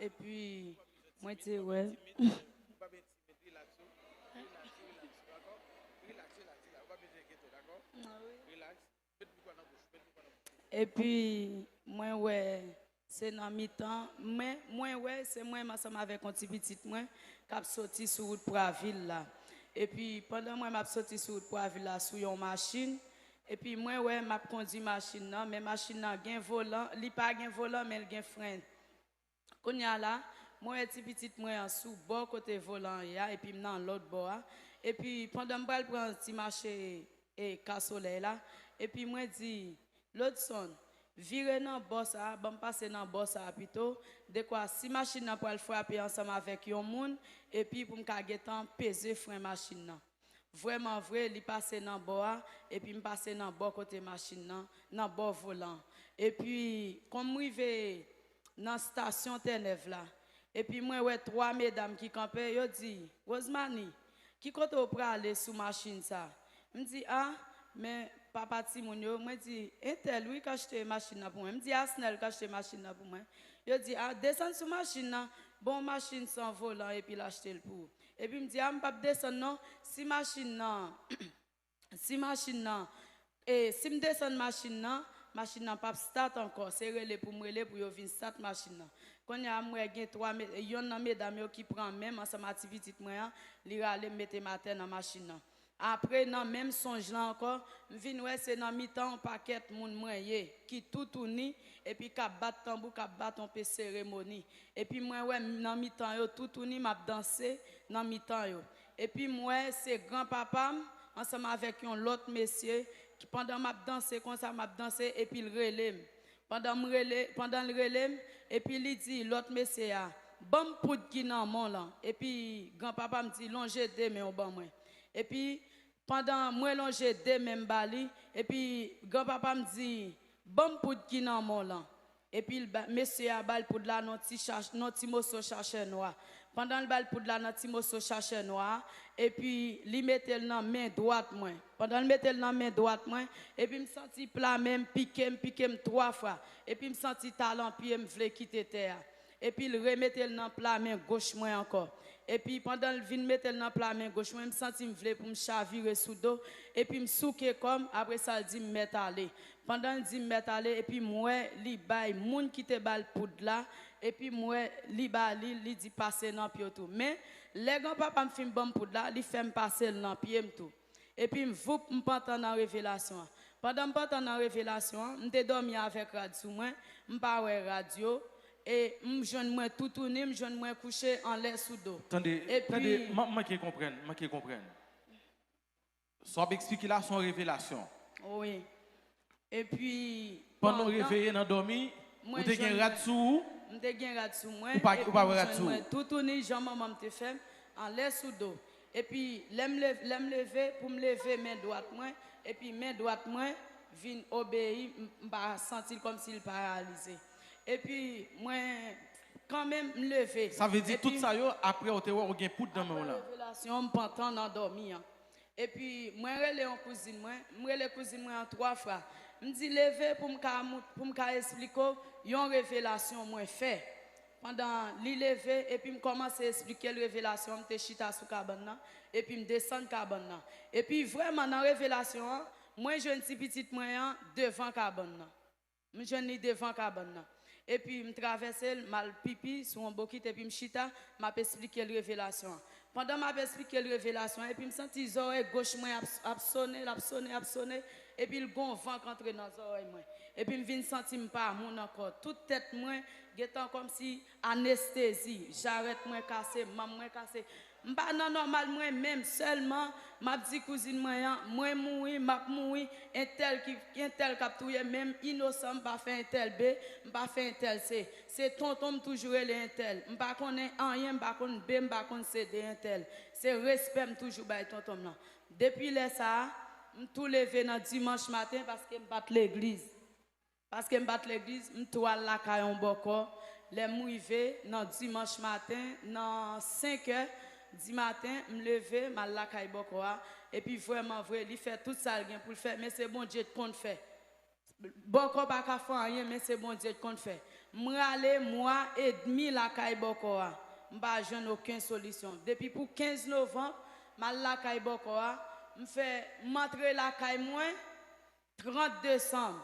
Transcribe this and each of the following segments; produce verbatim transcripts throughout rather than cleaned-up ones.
epi mwen te wè. Epi mwen wè se nan mitan, mwen, mwen wè se mwen menm ansanm avèk yon ti pitit mwen k ap soti sou wout Pwavil la. Epi pandan mwen m ap soti sou wout Pwavil la sou yon machin, epi mwen wè m ap kondui machin nan, men machin nan gen volan, li pa gen volan, men l gen fren. Kounye a la, mwen wè ti pitit mwen an sou bò kote volan an ye a, epi m nan lòt bò a. Epi pandan m pral pran ti mache e Ka Solèy la, epi mwen di, Lodson, vire nan bò sa a, ban m pase nan bò sa a pito, dekwa si machin nan pral frape ansanm avèk yon moun, epi pou m ka gentan peze fren machin nan. Vrèman vre, li pase nan bò a, epi m pase nan bò kote machin nan, nan bò volan. Epi, kòm m rive nan stasyon Tènèv la, epi mwen wè twa medam ki kanpe, yo di, Rosemanie, ki kote w prale sou machin sa? M di, a, men papa timoun yo, mwen di, entèl wi k achte machin nan pou mwen. M di, Asnèl k achte machin nan pou mwen. Yo di, a, desann sou machin nan, bon machin san volan epi l achte l pou ou. Epi m di, a, m p ap desann non, si machin nan, si machin nan, e, si m desann machin nan, machin nan p ap stat ankò, se rele pou m rele pou yo vin stat machin nan. Kounye a, m wè gen twa, me- yonn nan medam yo ki pran men m ansanm a ti pitit mwen an, li rale m mete m atè nan machin nan. Apre, nan menm sonj lan ankò, m vin wè se nan mitan yon pakèt moun mwen ye, ki toutouni, epi k ap bat tanbou, k ap bat yon pe seremoni. Epi mwen wè m nan mitan yo toutouni, m ap danse nan mitan yo. Epi m wè se granpapa m ansanm avèk yon lòt mesye, ki pandan m ap danse konsa, m ap danse, epi l rele m. Pandan m rele, pandan l rele m, epi li di lòt mesye a, ban m poud ki nan men w lan. Epi granpapa m di, lonje de men w ban mwen. Epi pandan mwen lonje de men m ba li, epi granpapa m di, ban m poud ki nan men w lan. Epi l ba, mesye a ba l poud la nan ti, nan ti moso chachè nwa. Pandan l ba l poud la nan ti moso chachè nwa a, epi li mete l nan men dwat mwen. Pandan l mete l nan men dwat mwen, epi m santi pla men m pike m, pike m twa fwa. Epi m santi talan pye m vle kite tè a. Epi l remete l nan pla men goch mwen ankò. Epi pandan l vin mete l nan pla men goch mwen, m santi m vle pou m chavire sou do. Epi m souke kò m, apre sa l di m mèt ale. Pandan l di m mèt ale, epi m wè li bay moun ki te ba l poud la, epi m wè li ba li, li di pase nan pye w tou. Men, lè granpapa m fin ban m poud la, li fè m pase l nan pye m tou. Epi m voup, m pantan nan revelasyon an. Pandan m pantan nan revelasyon an, m te dòmi avèk rad sou mwen, m pa wè rad yo, e m jwenn mwen toutouni, m jwenn mwen kouche anlè sou do. Tande, epi, tande, m manke konprann, m manke konprann. Sa w ap eksplike la se yon revelasyon. Wi. Epi, pandan w reveye nan dòmi, ou te gen rad sou ou? M te gen rad sou mwen, ou pa, ou pa wè rad sou ou? Epi m jwenn mwen toutouni jan manman m te fè m, anlè sou do. Epi lè m leve, lè m leve, pou m leve men dwat mwen, epi men dwat mwen vin obeyi, m, m pa santi l kòmsi l paralize. Epi mwen, kanmenm, m leve. Sa vle di tout sa yo, apre w te wè ou gen poud nan men w lan? Apre revelasyon, m pantan nan dòmi an. Epi mwen rele yon kouzin mwen, m rele kouzin mwen an twa fwa. M di, leve pou m ka mout-, pou m ka esplike w yon revelasyon mwen fè. Pandan li leve, epi m kòmanse esplike l revelasyon an, m te chita sou kabann nan, epi m desann kabann nan. Epi vrèman nan revelasyon an, mwen jwenn ti pitit mwen an devan kabann nan. M jwenn li devan kabann nan. Epi m travèse l, m al pipi sou yon bokit, epi m chita, m ap esplike l revelasyon an. Pandan m ap esplike l revelasyon an, epi m santi zòrèy goch mwen ap, ap sone, l ap sone, ap sone, epi l gon van k antre nan zòrèy mwen. Epi m vin santi m pa moun ankò. Tout tèt mwen gentan kòmsi anestezi, jarèt mwen kase, manm mwen kase. M pa nan nòmal mwen menm, sèlman m ap di kouzin mwen an, mwen mouri, m ap mouri, entèl ki, entèl k ap touye m, menm inosan, m pa fè entèl B, m pa fè entèl C. Se tonton m toujou rele entèl. M pa konnen anyen, m pa konn B, m pa konn C de entèl. Se respè m toujou bay tonton m lan. Depi lè sa a, m tou leve nan dimanch maten paske m pa t legliz. Paske m pa t legliz, m tou al lakay yon bòkò. Lè m rive nan dimanch maten, nan senk è di maten, m leve, m al lakay bòkò a. Epi vrèman vre, li fè tout sa l gen pou l fè, men se Bondye t konn fè. Bòkò pa ka fè anyen, men se Bondye k konn fè. M rale mwa edmi lakay bòkò a, m pa jwenn okenn solisyon. Depi pou kenz novanm, m al lakay bòkò a, m fè, m antre lakay mwen trant desanm,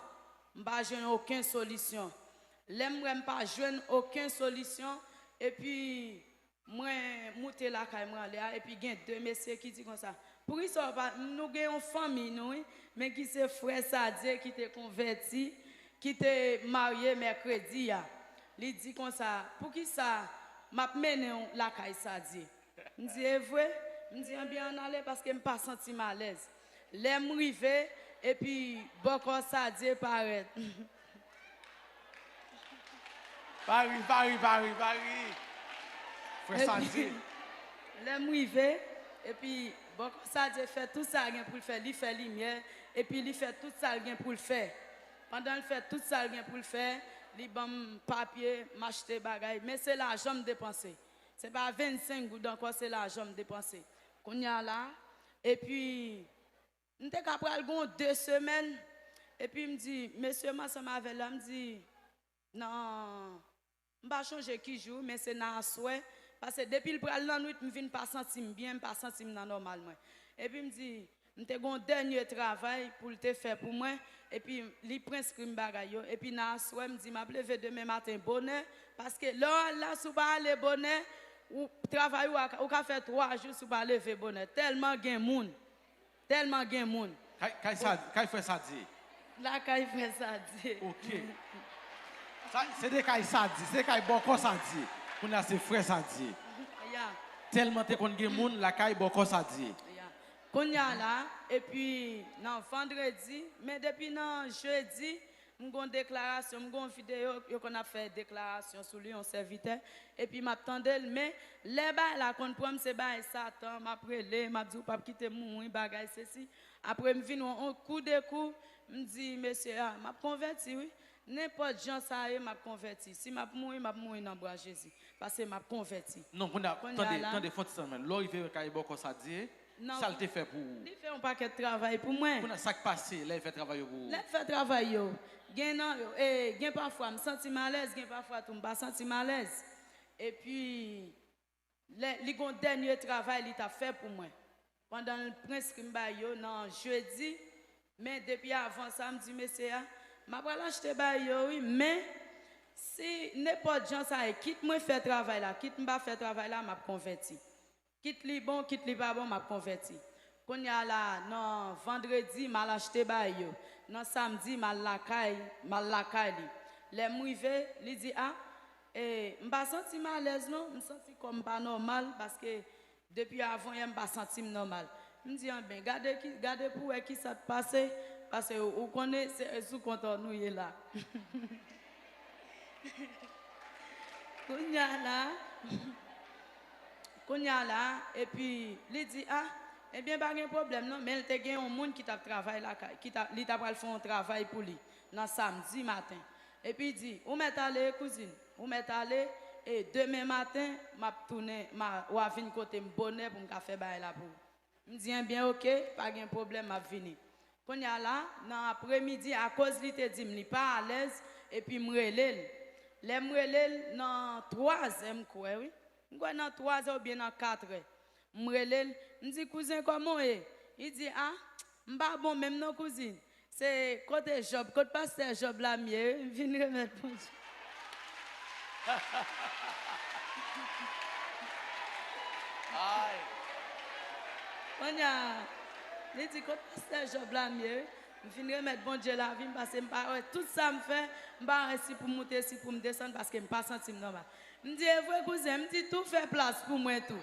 m pa jwenn okenn solisyon. Lè m wè m pa jwenn okenn solisyon, epi mwen moute lakay mwen anlè a, epi gen de mesye ki di konsa, poukisa w pa, nou gen yon fanmi nou, wi, men ki se frè Sadye ki te konvèti, ki te marye mèkredi a. Li di konsa, poukisa m ap mennen w lakay Sadye? M di, e vre? M di, anbyen ann ale paske m pa santi m alèz. Lè m rive, epi bòkò Sadye parèt. Pa ri, pa ri, pa ri, pa ri. Frè Sadye. Lè m rive, epi bòkò Sadye fè tout sa l gen pou l fè. Li fè limyè, epi li fè tout sa l gen pou l fè. Pandan l fè tout sa l gen pou l fè, li ban m papye, m achte bagay. Men se lajan m depanse. Se pa vennsenk goud ankò, se lajan m depanse. Kounye a la, epi m te ka pral gen yon de semèn, epi m di, mesye m ansanm avè l la, m di, nan, m pa chonje ki jou, men se nan aswè, paske depi l pral nan nwit, m vin pa santi m byen, m pa santi m nan nòmal mwen. Epi m di, m te gen yon dènye travay pou l te fè pou mwen, epi li prenskri m bagay yo, epi nan aswè, m di, m ap leve demen maten bonè, paske lè w al la, si w pa ale bonè, ou, travay ou a, ou ka fè twa jou si w pa leve bonè, tèlman gen moun. Tèlman gen moun. Kay, kay, sa, kay frè Sadye. Lakay frè Sadye. Ok. Sa, se de kay Sadye, se de kay bòkò Sadye. Kounye a se frè Sadye. Ya. Tèlman te konn gen moun lakay bòkò Sadye. Ya. Kounye a la, epi nan vandredi, men depi nan jedi, m gon deklarasyon, m gon videyo, yo konn ap fè deklarasyon sou li, yon sèvitè, epi m ap tande l, men lè bagay la konn pran m, se bagay Satan, m ap rele, m ap di, ou p ap kite m mouri, bagay sesi. Apre m vin wè yon kou de kou, m di, mesye a, m ap konvèti wi. Nenpòt jan sa ye, m ap konvèti. Si m ap mouri, m ap mouri nan bra Jezi. Paske m ap konvèti. Non, kounye a, tande, tande, fon ti tan men. Lè w rive kay bòkò Sadye, sa l te fè pou ou? Li fè yon pakèt travay pou mwen. Kounye a, sa k pase lè l fè travay yo pou ou? Lè l fè travay yo, gen nan yo, e, gen pafwa m santi m alèz, gen pafwa tou m pa santi m alèz. Epi, lè, li gon dènye travay li t ap fè pou mwen. Pandan l prenskri m bay yo nan jedi, men depi avan sa, m di mesye a, m ap al achte bay yo wi, men si nenpòt jan sa ye, kit mwen fè travay la, kit m pa fè travay la, m ap konvèti. Kit li bon, kit li pa bon, m ap konvèti. Kounye a la, nan vandredi, m al achte bay yo. Nan samdi, m al lakay, m al lakay li. Lè m rive, li di, a, e, m pa santi m alèz non, m santi kò m pa nòmal, paske depi avan yè m pa santi m nòmal. M di, anben, gade, ki, gade pou wè kisa k pase, paske ou konnen se sou kont ou nou ye la. Kounye a la, kounye a la, epi li di, a, ebyen pa gen pwoblèm non, men l te gen yon moun ki t ap travay lakay, ki t ap, li t ap pral fè yon travay pou li nan samdi maten. Epi l di, ou mèt ale kouzin, ou mèt ale, e demen maten, m ap tounen, m a, w a vin kote m bonè pou m ka fè bagay la pou ou. M di, enben oke, pa gen pwoblèm, m ap vini. Kounye a la, nan apremidi, akoz li te di m li pa alèz, epi m rele l. Lè m rele l, nan twazè, m kwè, wi. M kwè nan twazè oubyen nan katrè. M rele l, m di, kouzen, kòman w ye? Li di, a, m pa bon menm non, kouzin. Se kote Jòb, kot pastè Jòb la m ye, wi, m vin remèt Bondye. Ay. Kounye a, li di, kot pastè Jòb la m ye, wi, m vin remèt Bondye lavi m, paske m pa wè tout sa m fè, m pa wè si pou m moute, si pou m desann, paske m pa santi m nòmal. M di, e vre kouzen, m di, tou fè plas pou mwen tou.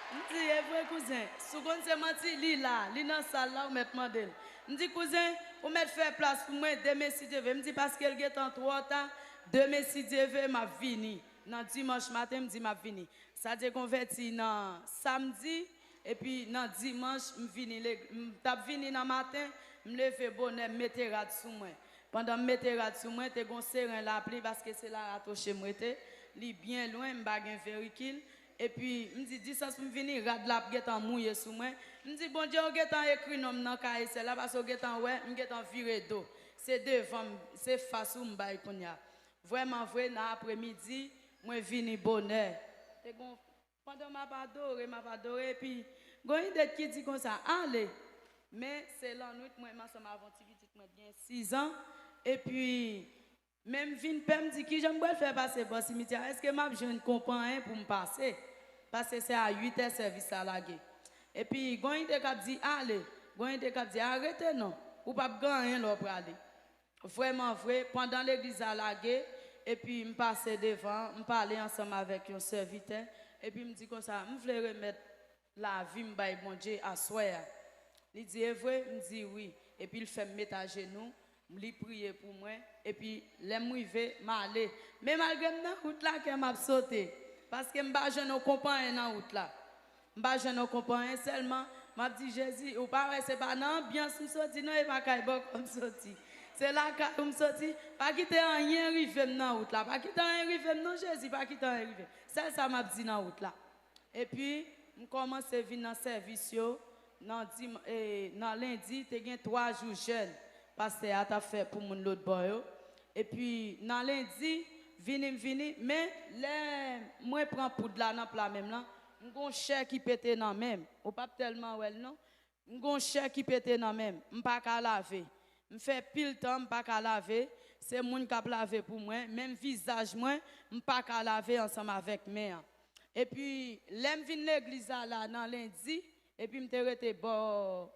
M di, e vre kouzen, si w konn se manti, li la, li nan sal la, ou mèt mande l. M di, kouzen, ou mèt fè plas pou mwen demen si Dye vle. M di, paske l gentan twò ta, demen si Dye vle, m ap vini. Nan dimanch maten, m di, m ap vini. Sadye konvèti nan samdi, epi nan dimanch, m vini leg-, m t ap vini nan maten, m leve bonè, m mete rad sou mwen. Pandan m mete rad sou mwen, te gon seren lapli, paske se La Ratoche m rete, li byen lwen, m pa gen verikil, Epi, m di, distans pou m vini, rad la ap gentan mouye sou mwen. M di, Bondye, ou gentan ekri non m nan kaye syèl la, paske ou gentan wè, m gentan vire do. Se devan m, se fas ou m bay kounye a. Vrèman vre, nan apremidi, mwen vini bonè. Te gon, pandan m ap adore, m ap adore, epi gon ide ki di konsa, ale. Men, se lannwit, mwen, m ansanm avè yon ti pitit mwen, gen sis an. Epi, men m vin pè, m di, kijan m pral fè pase bò simityè a? Èske m ap jwenn konpanyen pou m pase? Paske se a uit è sèvis la lage. Epi, gon ide k ap di, ale. Gon ide k ap di, arete non. Ou p ap gen anyen lè w prale. Vrèman vre, pandan legliz la lage, epi m pase devan, m pale ansanm avèk yon sèvitè, epi m di konsa, m vle remèt lavi m bay Bondye aswè a. Li di, e vre? M di, wi. Epi l fè m met ajenou, li priye pou mwen, epi lè m rive, m ale. Men malgre m nan wout la, kè m ap sote, paske m pa jwenn yon konpanyen nan wout la. M pa jwenn yon konpanyen, sèlman m ap di, Jezi, ou pa wè se pa nan anbyans m soti, non, e pa kay bòkò m soti. Se lakay ou m soti. Pa kite anyen rive m nan wout la. Pa kite anyen rive m, non, Jezi, pa kite anyen rive m. Sèl sa m ap di nan wout la. Epi, m kòmanse vin nan sèvis yo nan, dim- e, nan lendi, te gen twa jou jèn pastè a t ap fè pou moun lòt bò yo. Epi, nan lendi, vini m vini, men lè mwen pran poud la nan pla men m lan, m gon chè ki pete nan men m. Ou p ap tèlman wè l non. M gon chè ki pete nan men m. M pa ka lave. M fè pil tan m pa ka lave. Se moun k ap lave pou mwen. Menm vizaj mwen, m pa ka lave ansanm avèk men an. Epi, lè m vin legliz la, la nan lendi, epi m te rete bò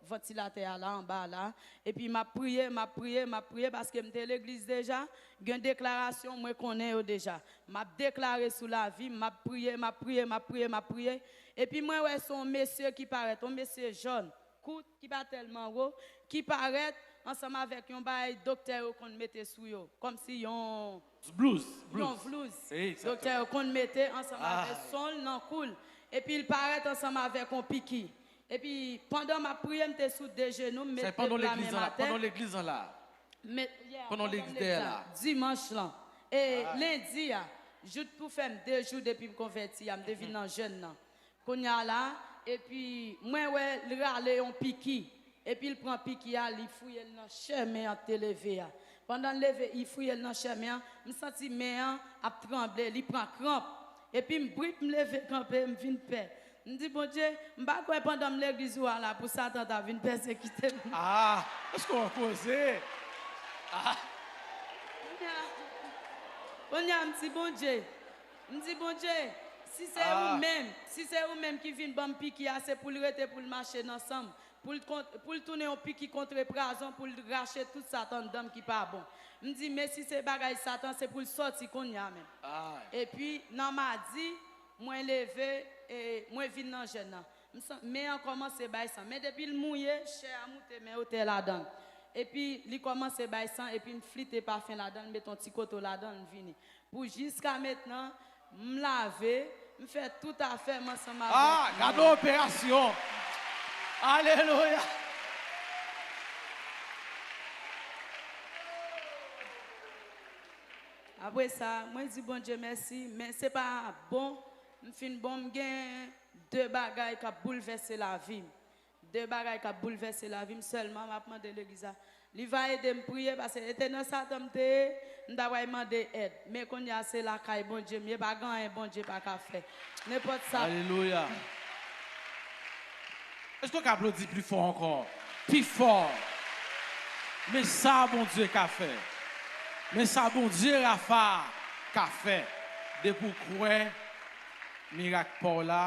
vantilatè a la, anba la. Epi m ap priye, m ap priye, m ap priye, paske m te legliz deja. Gen deklarasyon, mwen konnen yo deja. M ap deklare sou lavi m, m ap priye, m ap priye, m ap priye, m ap priye. Epi mwen wè se yon mesye ki parèt, yon mesye jòn, kout, ki pa tèlman wo, ki parèt ansanm avèk yon bagay doktè yo konn mete sou yo, kòmsi yon, blouz, yon blouz. Doktè yo konn mete ansanm avèk son l nan kou l. Epi l parèt ansanm avèk yon piki. Epi pandan m ap priye, m te sou de jenou, m met de pla men m atè. Pandan legliz la, pandan legliz la. Pandan legliz la. Dimanch lan. E lendi a, jouk pou fè m de jou depi m konvèti a, m te vin nan jèn nan. Kounye a la, epi mwen wè l rale yon piki. Epi l pran piki a, li fouye l nan chè men an te leve a. Pandan l leve, li fouye l nan chè men an, m santi men an ap tranble, li pran kranp. Epi m brip, m leve kanpe, m vin pè. M di, Bondye, m pa kwè pandan m legliz ou a la pou Satan ta vin pèsekite m. Ah, èske w koze? Ah. Kounye a, kounye a, m di, Bondye, m di, Bondye, si se ou menm, si se ou menm ki vin ban m piki a, se pou l rete, pou l mache nan san m, pou l kont-, pou l tounen yon piki kontreprazon, pou l rache tout sa t anndan m ki pa bon. M di, men si se bagay Satan, se pou l sòti kounye a menm. Epi, nan madi, mwen leve, e, mwen vin nan jèn nan. M san-, men an kòmanse bay san. Men depi l mouye, chè a moute, men yo te ladan l. Epi, li kòmanse bay san, epi m flite pafen ladan l, met yon ti koto ladan l, m vini. Pou jiska mentnan, m lave, m fè tout afè m ansanm avèk. Ah, gade yon operasyon! Alelouya! Apre sa, mwen di Bondye mèsi, men se pa bon, m fin bon, m gen de bagay k ap boulvèse lavi m. De bagay k ap boulvèse lavi m sèlman, m ap mande legliz la. Li va ede m priye, paske e te nan Satan m te ye, m ta pral mande èd. Men kounye a, se lakay Bondye m ye, pa gen anyen Bondye pa ka fè. Nenpòt sa. Alelouya. Èske w ka aplodi pli fò ankò? Pi fò. Men sa Bondye ka fè. Men sa Bondye Rafa ka fè. Depi w kwè mirak pa w la,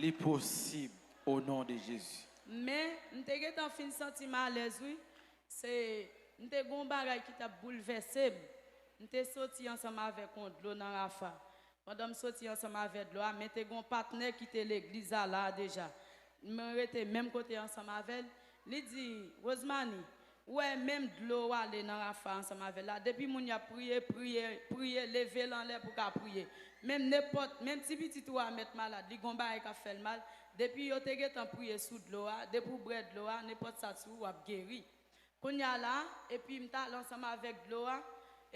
li posib. O non de Jezi. Men, m te gentan fin santi m alèz, wi. Se, m te gon bagay ki t ap boulvèse m. M te soti ansanm avèk yon dlo nan Rafa. Pandan m soti ansanm avèk dlo a, men te gon patnè ki te legliz la la deja. Mwen rete menm kote ansanm avè l. Li di, Rosemary, ou wè menm dlo w ale nan Rafa ansanm avè l la. Depi moun y ap priye, priye, priye, leve l anlè pou ka priye. Menm nenpòt, menm ti pitit ou a mèt malad, li gon bagay k ap fè l mal. Depi yo te gentan priye sou dlo a, depi w bwè dlo a, nenpòt sa sou ou, w ap geri. Kounye a la, epi m t ale ansanm avèk dlo a,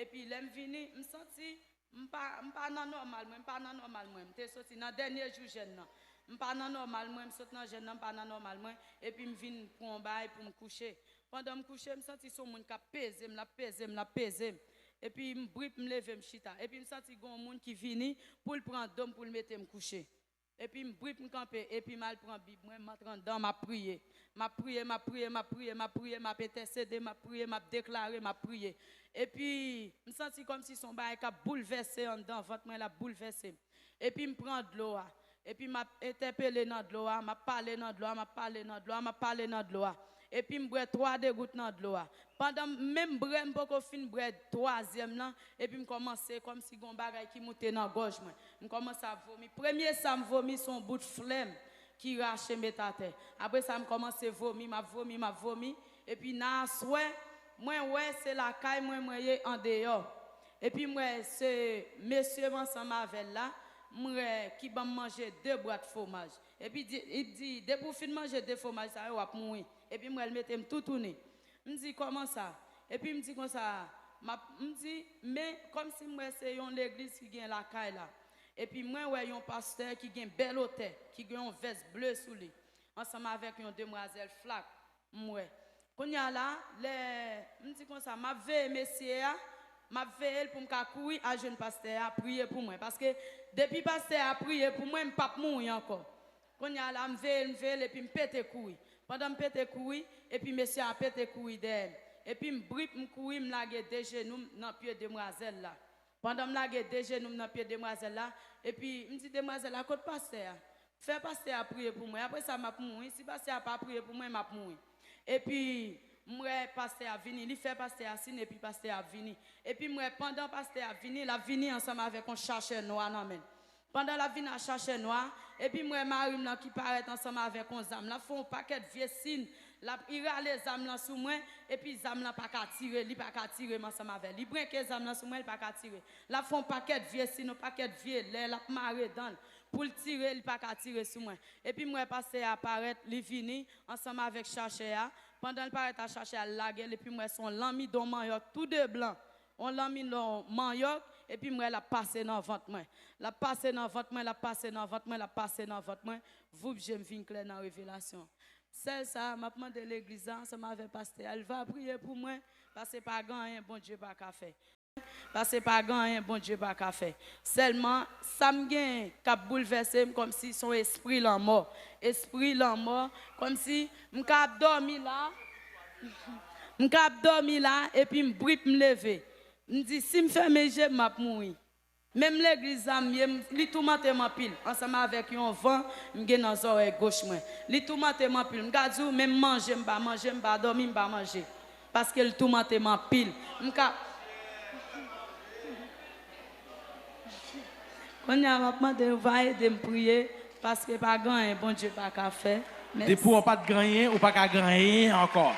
epi lè m vini, m santi M pa, m pa nan nòmal mwen, m pa nan nòmal mwen. M te soti nan dènye jou jèn nan. M pa nan nòmal mwen, m sot nan jèn nan, m pa nan nòmal mwen. Epi m vin pran yon bagay pou m kouche. Pandan m kouche, m santi se yon moun k ap peze m, l ap peze m, l ap peze m. Epi m brip, m leve, m chita. Epi m santi gen yon moun ki vini pou l pran do m, pou l mete m kouche. Epi m brip, m kanpe, epi m al pran Bib mwen, m antre anndan, m ap priye. M ap priye, m ap priye, m ap priye, m ap priye, m ap entèsede, m ap priye, m ap deklare, m ap priye. Epi m santi kòmsi se yon bagay k ap boulvèse anndan vant mwen, l ap boulvèse m. Epi m pran dlo a. Epi m ap entèpele nan dlo a, m ap pale nan dlo a, m ap pale nan dlo a, m ap pale nan dlo a. Epi m bwè twa degout nan dlo a. Pandan m menm bwè, m poko fin bwè twazyèm lan, epi m kòmanse kòmsi gen yon bagay ki moute nan gòj mwen. M kòmanse ap vomi. Premye sa m vomi, se yon bout flè m ki rache m met atè. Apre sa, m kòmanse vomi, m ap vomi, m ap vomi. Epi nan aswè, mwen wè se lakay mwen mwen ye andeyò. Epi m wè se mesye m ansanm avè l la, m wè ki ban m manje de bwat fwomaj. Epi di, li di, depi w fin manje de fwomaj sa yo, w ap mouri. Epi m wè l mete m toutouni. M di, kòman sa? Epi m di konsa, m ap, m di, men kòmsi m wè se yon legliz ki gen lakay la. Epi mwen wè yon pastè ki gen bèl otè, ki gen yon vès ble sou li, ansanm avèk yon demwazèl flak, m wè. Kounye a la, lè m di konsa, m ap veye mesye a, m ap veye l pou m ka kouri al jwenn pastè a, priye pou mwen. Paske depi pastè a priye pou mwen, m p ap mouri ankò. Kounye a la, m veye l, m veye l, epi m pete kouri. Pandan m pete kouri, epi mesye a pete kouri dèyè m. Epi m brip, m kouri, m lage de jenou m nan pye demwazèl la. Pandan m lage de jenou m nan pye demwazèl la, epi m di demwazèl la, kot pastè a? Fè pastè a priye pou mwen. Apre sa, m ap mouri. Si pastè a pa priye pou mwen, m ap mouri. Epi, m wè pastè a vini. Li fè pastè a siy, epi pastè a vini. Epi, m wè pandan pastè a vini, l ap vini ansanm avèk yon sachè nwa nan men l. Pandan l ap vini ak sachè nwa, epi m wè mari m nan ki parèt ansanm avèk yon zam. L ap fè yon pakèt vye siy. L ap, li rale zam lan sou mwen, epi zam lan pa ka tire, li pa ka tire m ansanm avè l. Li brenke zam lan sou mwen, li pa ka tire. L ap fè yon pakèt vye siy, yon pakèt vye lè, l ap mare dan l pou l tire, li pa ka tire sou mwen. Epi m wè pastè a parèt, li vini ansanm avèk chachè a. Pandan l parèt ak chachè a, l lage l, epi m wè se yon lanmidon manyòk tou de blan. Yon lanmidon manyòk, epi m wè l ap pase nan vant mwen. L ap pase nan vant mwen, l ap pase nan vant mwen, l ap pase nan vant mwen. Voup, je m vin klè nan revelasyon. Sèl sa, m ap mande legliz la ansanm avè pastè a, l va priye pou mwen, paske pa gen anyen Bondye pa ka fè. Paske pa gen anyen Bondye pa ka fè. Sèlman, sa m genyen k ap boulvèse m kòmsi se yon espri lanmò. Espri lanmò, kòmsi m ka ap dòmi la, m ka ap dòmi la, epi m brip m leve. M di, si m fèmen je m, m ap mouri. Menm legliz la m ye, m, li toumante m anpil, ansanm avèk yon van m gen nan zòrèy goch mwen. Li toumante m anpil. M ka di w, menm manje m pa manje, m pa dòmi m pa manje. Paske l toumante m anpil. M ka. Kounye a, m ap mande nou va ede m priye, paske pa gen anyen Bondye pa ka fè. Mèsi. Depi w pa t gen anyen, ou pa ka gen anyen ankò.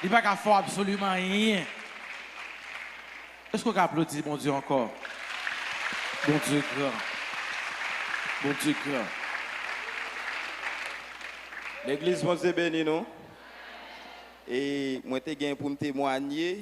Li pa ka fè w absoliman anyen. Èske w ka aplodi Bondye ankò? Bondye gran. Bondye gran. Legliz, Bondye beni nou. E mwen te gen pou m temwanye